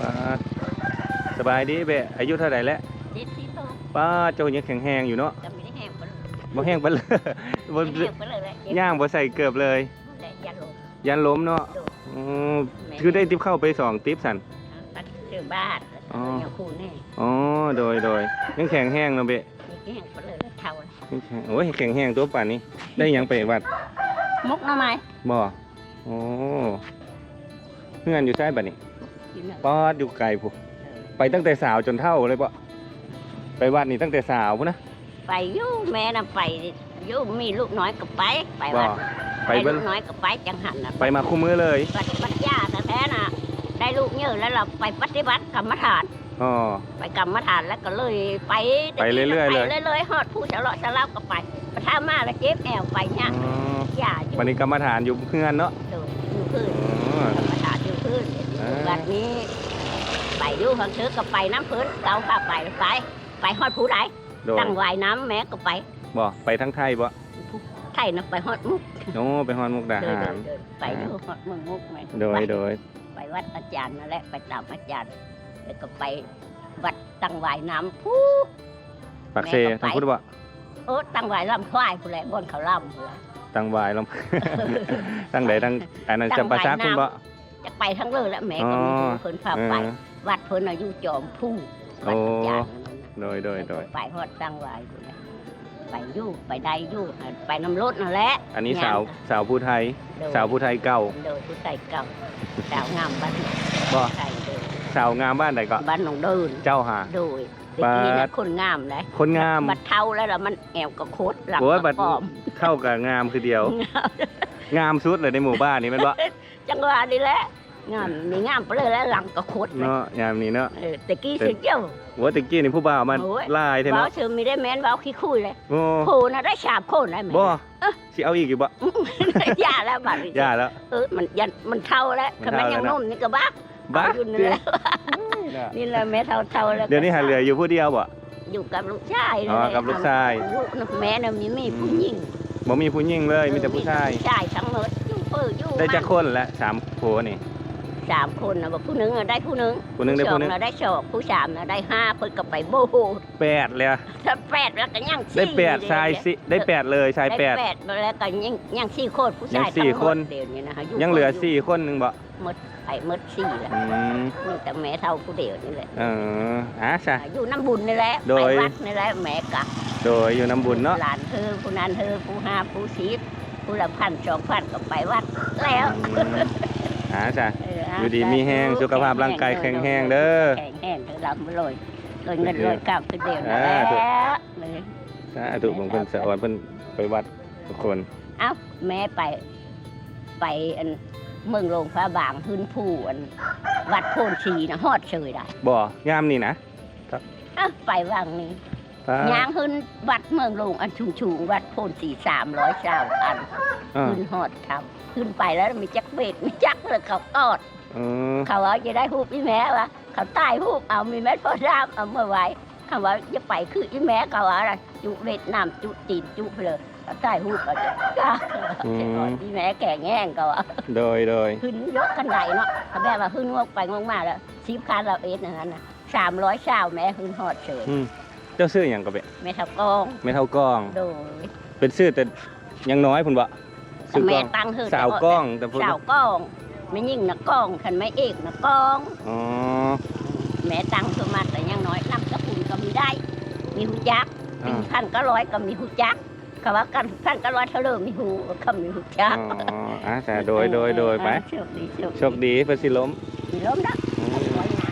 ປາດ ສະບາຍດີເບ້ ອາຍຸເທົ່າໃດແລ້ວ? ເຈັດສິບຫົກ. ປາດ ເຈົ້າຍັງແຂງແຮງຢູ່ເນາະ. ກໍບໍ່ໄດ້ແຮງປານ ບໍ່ແຮງປານເລີຍ ບໍ່ ບໍ່ໄດ້ແຮງປານເລີຍແຫຼະ ຍ່າງບໍ່ໃສ່ເກີບເລີຍ. ແລະ ຢ້ານລົ້ມ ຢ້ານລົ້ມເນາະ. ໂດຍ. ອືມ ແມ່ນ ຄືໄດ້ຕິບເຂົ້າໄປສອງຕິບຊັ້ນ. ຕັກເສື້ອບາດ. ອໍ ຍັງຄູແນ່. ອໍ ໂດຍໆ ຍັງແຂງແຮງເນາະເບ້. ແຂງປານເລີຍ ເຖົ້າແລ້ວ. ໂອ້ຍ ແຂງແຮງຕົວປານນີ້ ໄດ້ຫຍັງໄປວັດ? ໝົກໜໍ່ໄມ້. ບໍ່? ໂອ້ ເຮືອນຢູ່ໃສບາດນີ້? ຢູ່ເໜືອ. ປາດ ຢູ່ໄກພຸ້ນ. ເອີ ໄປຕັ້ງແຕ່ສາວຈົນເຖົ້າເລີຍບໍ? ໄປວັດນີ້ຕັ້ງແຕ່ສາວພຸ້ນນະ. ໄປຢູ່ ແມ່ນະ ໄປຢູ່ ມີລູກນ້ອຍກໍໄປ ໄປວັດ. ບໍ່? ໄປ ໄປເບິ່ງ ລູກນ້ອຍກໍໄປ ຈັ່ງຫັ້ນນະ. ໄປມາຄູ່ມື້ເລີຍ? ບັດ ບັດຢ່າແທ້ໆນະ ໄດ້ລູກໃຫຍ່ແລ້ວລະ ໄປປະຕິບັດກຳມະຖານ. ອໍ ໄປກຳມະຖານແລ້ວກໍເລີຍໄປ ໄປເລື້ອຍໆເລີຍ ໄປເລື້ອຍໆ ຮອດພູສະເລາະສະເລາກໍໄປ. ປະທາມາລະເຈັບແອວ ໄປຍາກ. ອໍ ຢ່າຢູ່. ບັດນີ້ກຳມະຖານຢູ່ເຮືອນເນາະ. ໂດຍ ຢູ່ພື້ນ. ອໍ ກຳມະຖານຢູ່ພື້ນ. ເອີ ບັດນີ້ໄປຢູ່ ຫາງເທື່ອກໍໄປນຳເພິ່ນ ເຂົາພາໄປ ໄປ ໄປຮອດພູໃດ. ໂດຍ. ຕັ້ງຫວາຍນຳແມ່ກໍໄປ. ບໍ່? ໄປທາງໄທບໍ່? ໄທນະ ໄປຮອດມຸກ. ໂອ້ ໄປຮອດມຸກດາຫານ. ໂດຍໆ ໄປຢູ່ຮອດເມືອງມຸກແມ່. ໂດຍໆ ໄປວັດອາຈານນັ້ນແຫຼະ ໄປຕາມອາຈານ ແລ້ວກໍໄປວັດຕັ້ງຫວາຍນຳພຸ້ນ. ປາກເຊ ແມ່ກໍໄປ ທາງພຸ້ນບໍ່? ໂອ້ ຕັ້ງຫວາຍລຳຄວາຍພຸ້ນແຫຼະ ບ່ອນເຂົາລຳພຸ້ນແຫຼະ. ຕັ້ງຫວາຍລຳ ທາງໃດ? ທາງ ອັນນັ້ນ ຈຳປາສັກພຸ້ນບໍ່? ຈັກໄປທາງເລີແລ້ວ ແມ່ກໍບໍ່ຮູ້ ເພິ່ນພາໄປ. ອໍ ວັດເພິ່ນນະຢູ່ຈອມພູ ວັດອາຈານນັ້ນນະ. ໂດຍໆໆ ໄປຮອດຕັ້ງຫວາຍພຸ້ນແຫຼະ. ໄປຢູ່ ໄປໄດ້ຢູ່ ໄປນຳລົດນັ້ນແຫຼະ. ອັນນີ້ສາວ ສາວຜູ້ໄທ. ໂດຍ. ສາວຜູ້ໄທເກົ່າ. ໂດຍ ຜູ້ໄທເກົ່າ. ສາວງາມບ້ານ ບໍ່? ໃຊ່ ໂດຍ. ສາວງາມບ້ານໃດເກາະ? ບ້ານໜອງເດີນ. ເຈົ້າຫາ? ໂດຍ. ແຕ່ກີ້ນະ ປາດ ຄົນງາມໃດ໋. ຄົນງາມ. ບັດເຖົ້າແລ້ວລະ ມັນແອວກໍຄົດ ຫຼັງກໍປອມ. ໂອ້ຍ ບັດເຖົ້າກໍງາມຄືດຽວ. ງາມສຸດເລີຍໃນໝູ່ບ້ານນີ້ແມ່ນບໍ່? ຈັ່ງຫວະນີ້ແຫຼະ ງາມ ມີງາມໄປເລີຍແຫຼະ ຫຼັງກໍຄົດເນາະ ຍາມນີ້ເນາະ. ເອີ ແຕ່ກີ້ຊິເຈົ້າ ໂອ້ ແຕ່ກີ້ນີ້ຜູ້ບ່າວມາ ໂອ້ຍ ຫຼາຍແທ້ເນາະ. ເວົ້າຊື່ມີໄດ້ແມ່ນເວົ້າຂີ້ຄຸຍເລີຍ. ໂອ້ ໂຫນະ ໄດ້ສາມຄົນໄດ້ແມ່. ບໍ່? ເອີ ຊິເອົາອີກຢູ່ບໍ່? ຢ່າແລ້ວບາດນີ້ ຢ່າແລ້ວ. ເອີ ມັນ ມັນເຖົ້າແລ້ວ ຄັນແມ່ນຍັງໜຸ່ມນີ້ກໍບາ ບາດຢູ່ນີ້ແຫຼະ. ນີ້ແຫຼະແມ່ເຖົ້າໆແລ້ວ. ດຽວນີ້ຫາເຫຼືອຢູ່ຜູ້ດຽວບໍ່? ຢູ່ກັບລູກຊາຍ. ອໍ ກັບລູກຊາຍ. ຢູ່ນຳແມ່ນະ ມີ ມີຜູ້ຍິງ. ບໍ່ມີຜູ້ຍິງເລີຍ ມີແຕ່ຜູ້ຊາຍ. ເອີ ມີແຕ່ຜູ້ຊາຍທັງໝົດ ຢູ່ເພີ້ຢູ່. ໄດ້ຈັກຄົນລະ ສາມຜົວນີ້? ສາມຄົນນະ ຜູ້ໜຶ່ງໄດ້ຜູ້ໜຶ່ງ. ຜູ້ໜຶ່ງໄດ້ຜູ້ໜຶ່ງ. ຜູ້ສອງນະໄດ້ສອງ ຜູ້ສາມນະໄດ້ຫ້າ ເພິ່ນກໍໄປໂບດ. ແປດແລ້ວ. ແປດແລ້ວກໍຍັງສີ່. ໄດ້ແປດຊາຍສີ່ ໄດ້ແປດເລີຍ ຊາຍແປດ. ໄດ້ແປດແລ້ວກໍຍັງ ຍັງສີ່ຄົນ ຜູ້ຊາຍທັງໝົດ. ຍັງສີ່ຄົນ ດຽວນີ້ນະ ຍັງເຫຼືອສີ່ຄົນໜຶ່ງບໍ່? ໝົດ ໄປໝົດສີ່ແລ້ວ. ອືມ ມີແຕ່ແມ່ເຖົ້າຜູ້ດຽວນີ້ແຫຼະ. ເອີ ອາ ຊະ ຢູ່ນຳບຸນນີ້ແຫຼະ. ໂດຍ. ໄປວັດນີ້ແຫຼະແມ່ກະ. ໂດຍ ຢູ່ນຳບຸນເນາະ. ຫຼານເທີ ຜູ້ນັ້ນເທີ ຜູ້ຫ້າ ຜູ້ສິບ ຜູ້ລະພັນສອງພັນກໍໄປວັດແລ້ວ. ອືມ ອາ ຊະ ເອີ ຢູ່ດີມີແຮງ ສຸຂະພາບຮ່າງກາຍແຂງແຮງເດີ. ແຂງແຮງເດີ ລ່ຳລວຍ ລວຍເງິນລວຍຄຳຄືດຽວນີ້ແຫຼະ. ສາທຸ ເບິ່ງເພິ່ນສະອອນ ເພິ່ນໄປວັດທຸກຄົນ. ເອົ້າ ແມ່ໄປ ໄປອັນເມືອງຫຼວງພະບາງ ຫືນພູອັນວັດໂພນສີນະ ຮອດເຊີຍດາ. ບໍ່ ຍາມນີ້ນະ? ເອົ້າ ໄປຫວ່າງນີ້ ຍ່າງຫືນວັດເມືອງຫຼວງອັນສູງໆ ວັດໂພນສີ ສາມຮ້ອຍຊາວອັນ. ຫືນຮອດທຳ ຫືນໄປແລ້ວມີຈັກເວດ ມີຈັກເລີຍເຂົາກອດ. ເອີ ເຂົາເວົ້າຈະໄດ້ຮູບອີ່ແມ່ວ່າ ເຂົາຖ່າຍຮູບເອົາ ມີແມ່ພໍ່ດາມເອົາມາໄວ້. ຄຳວ່າຢ່າໄປຄືອີ່ແມ່ເຂົາວ່າ ຈຸເວັດນ້ຳຈຸຕີນຈຸເລີຍ ເຂົາຖ່າຍຮູບເອົາ. ອືມ ອີ່ແມ່ແຂງແຮງເຂົາວ່າ. ໂດຍໆ ຫືນຍົກຄັນໄດເນາະ ເຂົາແບບວ່າຫືນງົກໄປງົກມາແລ້ວ ສິບຄັນລາວເອັດນັ້ນນະ ສາມຮ້ອຍຊາວແມ່ຫືນຮອດເຊີຍ. ອືມ ເຈົ້າຊື່ຫຍັງກໍເບ້? ແມ່ເຖົ້າກອງ. ແມ່ເຖົ້າກອງ. ໂດຍ. ເປັນຊື່ແຕ່ ຍັງນ້ອຍພຸ້ນບໍ່? ຊື່ ແມ່ຕັ້ງເຮີ ສາວກອງ ແຕ່ພຸ້ນ ສາວກອງ ແມ່ຍິງນະກອງ ຄັນແມ່ເອກນະກອງ. ອໍ ແມ່ຕັ້ງເຮີມາແຕ່ຍັງນ້ອຍ ນາມສະກຸນກໍມີໄດ້ ມີຮູ້ຈັກ. ອ່າ ປີພັນເກົ້າຮ້ອຍກໍມີຮູ້ຈັກ ເຂົາວ່າກັນ ພັນເກົ້າຮ້ອຍເທົ່າເດີມມີຮູ້ ກໍມີຮູ້ຈັກ. ອໍ ອ່າ ສາ ໂດຍ ໂດຍ ໂດຍ ໄປ ໂຊກດີ ໂຊກດີ ໂຊກດີ ເພິ່ນຊິລົ້ມ ຊິລົ້ມດອກ. ອືມ